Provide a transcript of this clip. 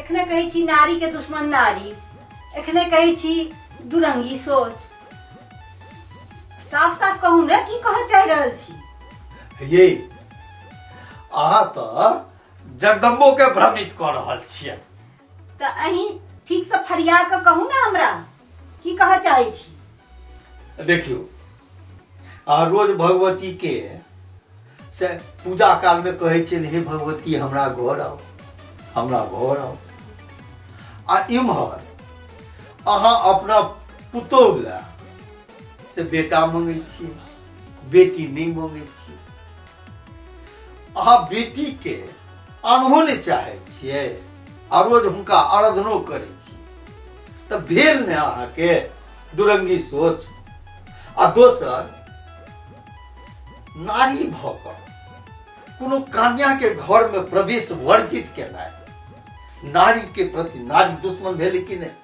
एखने कहै छी नारी के दुश्मन नारी, एखने कहै छी दुरंगी सोच। साफ साफ कहू ने, की कहऽ चाहि रहल छी? ये अहाँ तऽ जगदम्बो के भ्रमित कऽ रहल छियै। तऽ अहीं ठीक से फरिया कऽ कहू ने हमरा, की कहऽ चाहै छी? देखियौ, अहाँ रोज भगवती के से पूजा काल में कहै छियनि, हे भगवती हमरा घर आउ, हमरा घर आउ, आ इम्हर अहाँ अपना पुतोहु लए से बेटा मंगै छियै, बेटी नहि मंगै छियै। अहाँ बेटी के आनहो नहि चाहै छियै आ रोज हुनका आराधनो करै छियै, तऽ भेल ने अहाँके दुरंगी सोच। आ दोसर, नारी भऽ कऽ कोनो कन्या के घर में प्रवेश वर्जित केनाइ नारी के प्रति नारी दुश्मन भेल कि नहि?